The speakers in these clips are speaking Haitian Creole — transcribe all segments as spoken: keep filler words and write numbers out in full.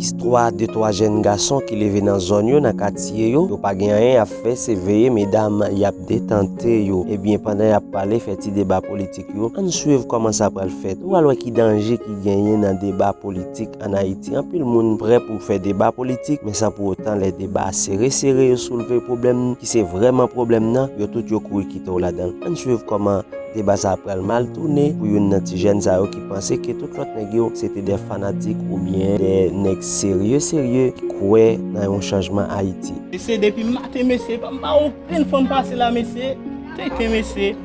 Istwa de twa jèn gason ki leve nan zòn yo, nan katye yo, yo pa gen anyen y ap fè, se veye medam y ap detante yo. Ebyen, pandan y ap pale, fè ti deba politik yo, ann swiv kòman sa pral fèt. Ou pral wè ki danje ki genyen nan deba politik ann Ayiti. Anpil moun prè pou fè deba politik, men san pou otan lè deba sere sere, yo soulve pwoblèm ki se vrèman pwoblèm nan, yo tout yo kouri kite w ladan l. Ann swiv kòman deba sa a pral mal tounen pou youn nan ti jèn sa yo ki panse ke tout lòt nèg yo se te de fanatik oubyen de nèg serye serye ki kwè nan yon chanjman Ayiti. Mesye, depi maten, mesye, pa, m pa okenn fanm pase la, mesye. Tenten, mesye.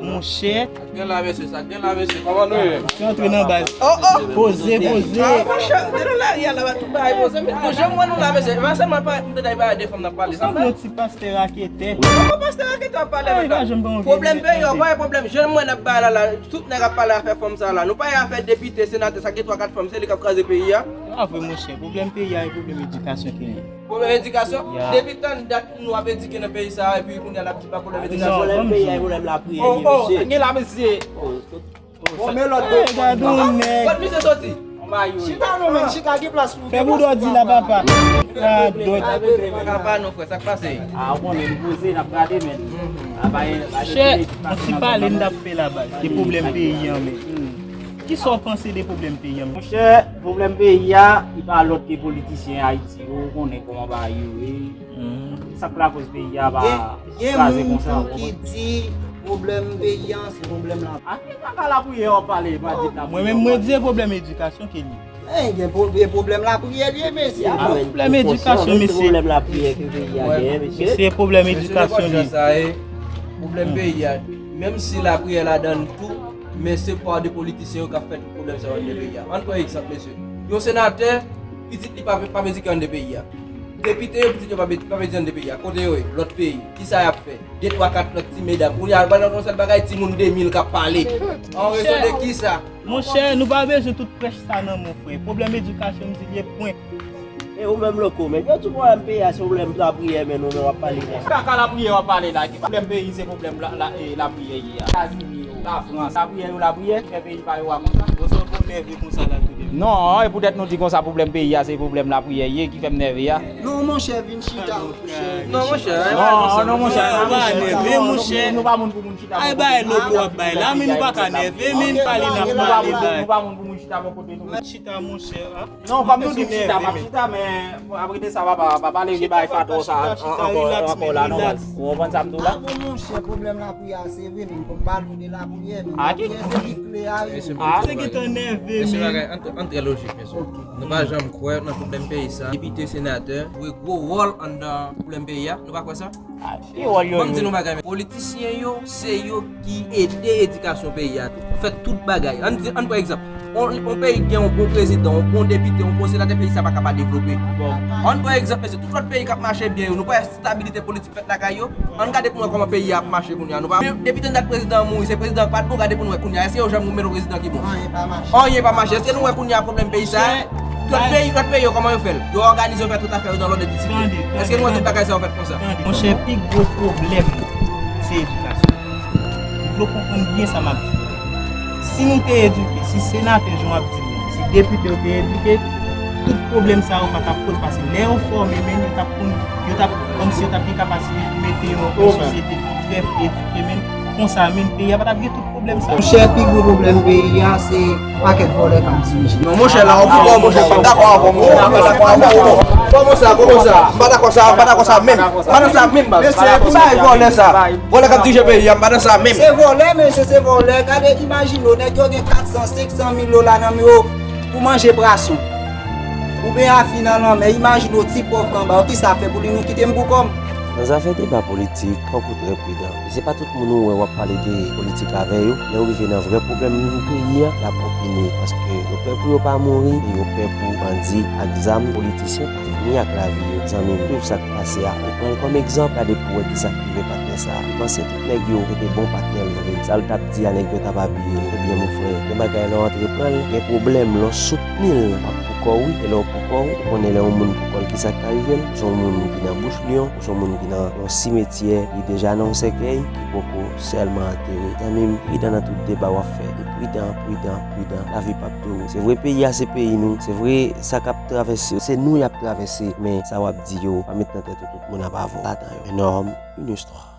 Monchè. Sa k gen la, mesye, sa k gen la, mesye, kòman nou ye? Ti antre nan baz. Oh, oh. Poze, poze. Ah, monchè, de nan lari a la, tout bagay poze. Men, bon, jan m wè nou la, mesye, pa sèlman pa, m te bay de fanm nan pale. Sanble yon ti pastè raketè. Kòman pastè raketè ap pale menm la? Pwoblèm peyi a, ou pa wè pwoblèm, jan m wè n ap bay la, la, tout nèg ap pale afè fanm sa la. Nou pa wè afè depite, senatè, sa gen twa kat fanm, se li k ap kraze peyi a. Se pa vre, monchè. Pwoblèm peyi a, e pwoblèm edikasyon ki ye. Pwoblèm edikasyon? Ya. Depi tann dat nou ap edike nan peyi sa a, epi kounye a n ap di pa pwoblèm edikasyon. Non, pwoblèm peyi a, e pwoblèm lapriyè, mesye. Oh, oh, sa gen la, mesye. Oh, oh, sa. Bon, men lòt bò. Hey, gade yon nèg. Kot misye soti? Chita non, men, chita, gen plas pou. Fè boudò di la, papa. Radòt. Pa ka pa non, frè, sa k pase? Ah, ou konnen, nou poze, n ap gade, men. Chè, yon ti pale n t ap fè la, baz, de pwoblèm peyi an, men. Kisa w panse de pwoblèm peyi an? Monchè, pwoblèm peyi a, li pa lòt ke politisyen Ayiti yo, ou konnen kòman bagay yo ye. Sa k lakoz peyi a pa kraze konsa, ou konprann? Gen moun tou ki di pwoblèm peyi a, se pwoblèm la. A ki kaka lapriyè w ap pale, pa di lapriyè? Mwen menm, mwen di se pwoblèm edikasyon ke li ye. Eh, gen pwo-, gen pwoblèm lapriyè li ye, mesye. Pwoblèm edikasyon, mesye. Pwoblèm lapriyè ke peyi a genyen, mesye. Se pwoblèm edikasyon li ye. Pwoblèm peyi a, menm si lapriyè ladan l tou, men se pa de politisyen yo k ap fè tout pwoblèm sa yo anndan peyi a. Ann pran egzanp, mesye. Yon senatè, pitit li pa, pa p edike anndan peyi a. Depite yo, pitit yo pa p, pa p edike anndan peyi a. Kote yo ye? Lòt peyi. Kisa y ap fè? De, twa, kat lòt ti medam. Kounye a, pandan yon sèl bagay, timoun de mil k ap pale. An rezon de kisa? Monchè, nou pa bezwen tout prèch sa nan men w, frè. Pwoblèm edikasyon, m di l ye, pwen. E ou menm, Loko, men yo di pwoblèm peyi a se pwoblèm lapriyè, men nou menm w ap pale konsa. Kaka lapriyè w ap pale la. Ki pwoblèm peyi se pwoblèm la, la, e, lapriyè ye a? Etazini yo, Lafrans, lapriyè yo lapriyè, fè peyi pa yo a konsa. Bon, sa w fè w nève konsa la toude? Non, e poutèt nou di konsa pwoblèm peyi a se pwoblèm lapriyè ye ki fè m nève a. Non, monchè, vin chita, monchè. Non, monchè. Non, non, monchè. Nou pa nève, monchè. Nou pa moun pou moun chita bò kote nou. Ay, bay Loko ap bay la, men nou pa ka nève, men pale n ap pale la. Nou pa moun pou moun chita bò kote nou. Chita, monchè, a. Non, kòm nou di m chita, m ap chita, men apre de sa, papa, papa leve bay fato sa ankò, ankò la, non, baz. Ou konprann sa m di w la? Ah bon, monchè, pwoblèm lapriyè a, se vre, men fò m pale w de lapriyè, men lapriyè se pi kle a, wi. Ah. Se gentan nève, men. Mesye, bagay an, an trè lojik, mesye. Nou pa janm kwè nan pwoblèm peyi sa. Depite, senatè, jwe gwo wòl anndan pwoblèm peyi a. Nou pa kwè sa? Ban m di nou bagay, men politisyen yo, se yo ki ede edikasyon peyi a tou. Fè tout bagay. Ann di, ann pran egzanp. On, on peyi ki gen yon bon prezidan, yon bon depite, yon bon senatè, peyi sa pa ka pa devlope. Ann pran egzanp, mesye, tout lòt peyi k ap mache byen yo, nou pa wè stabilite politik fèt lakay yo? Ann gade pou n wè kòman peyi a ap mache kounye a. Nou pa, depi tann dat prezidan an mouri, se prezidan an k pa t bon, gade pou n wè kounye a. Èske yo janm remèt yon prezidan ki bon? Anyen pa mache. Anyen pa mache. Èske nou wè kounye a pwoblèm peyi sa? Lòt peyi, lòt peyi yo, kòman yo fè l? Yo òganize, yo fè tout afè yo nan lòd e disiplin. Èske nou wè tout bagay sa yo fèt konsa? Monchè, pi gwo pwoblèm, se edikasyon. M vle w konprann byen sa m ap di w. Si nou te edike, si senatè jan w ap di l lan, si depite yo te edike, tout pwoblèm sa yo pa t ap poze, paske lè yo fòme, men yo t ap konn, yo t ap, kòmsi yo t ap gen kapasite pou mete yon, yon sosyete ki trè edike, men konsa, men peyi a pa t ap gen tout pwoblèm sa. Monchè, pi gwo pwoblèm peyi a, se pakèt vòlè k ap dirije. Non, monchè, la, ou pi fò, monchè, m pa dakò avè w, monchè, m pa dakò avè w. Kòman sa, kòman sa? M pa dakò sa, m pa dakò sa menm. M pa nan sa menm, baz. Mesye, ki bagay vòlè sa? Vòlè k ap dirije peyi a, m pa nan sa menm. Se vòlè, mesye, se vòlè. Gade, imajine w, nèg yo gen kat san, senk san mil dola nan men yo pou manje pwason. Oubyen afi nan lanmè, imajine w, ti pòv k anba w, kisa ap fè pou li, nou kite m pou kò m. Nan zafè deba politik, fòk ou trè pridan. E se pa tout moun ou wè w ap pale de politik avè yo. Lè yo rive nan vrè pwoblèm peyi a, y ap opine. Paske yo pè pou yo pa mouri, e yo pè pou bandi ak zam, politisyen pa fini ak lavi yo. Zanmi m, swiv sa k pase a e pran l kòm egzanp. Gade pou w wè kisa k rive patnè sa a. Li panse tout nèg yo se te bon patnè l vre. Sa l t ap di a nèg yo t ap apiye l. Ebyen, mon frè, gen bagay lè w antreprann, gen pwoblèm, lè w soutni l, w ap pou kò w, wi. E lè w pou kò w, ou konnen lè yon moun pou kò l, kisa k ka rive l? Ou se yon moun ki nan bouch lyon, ou se yon moun ki nan yon simetyè, li deja nan yon sèkèy, ki poko sèlman antere. Zanmi m, pridan nan tout deba w ap fè. E pridan, pridan, pridan. Lavi p ap dou. Se vre peyi a se peyi nou. Se vre sa k ap travèse yo, se nou y ap travèse. Men sa w ap di yo, pa met nan tèt ou tout moun ap avè w ladan yo. Enòm, Inistwa.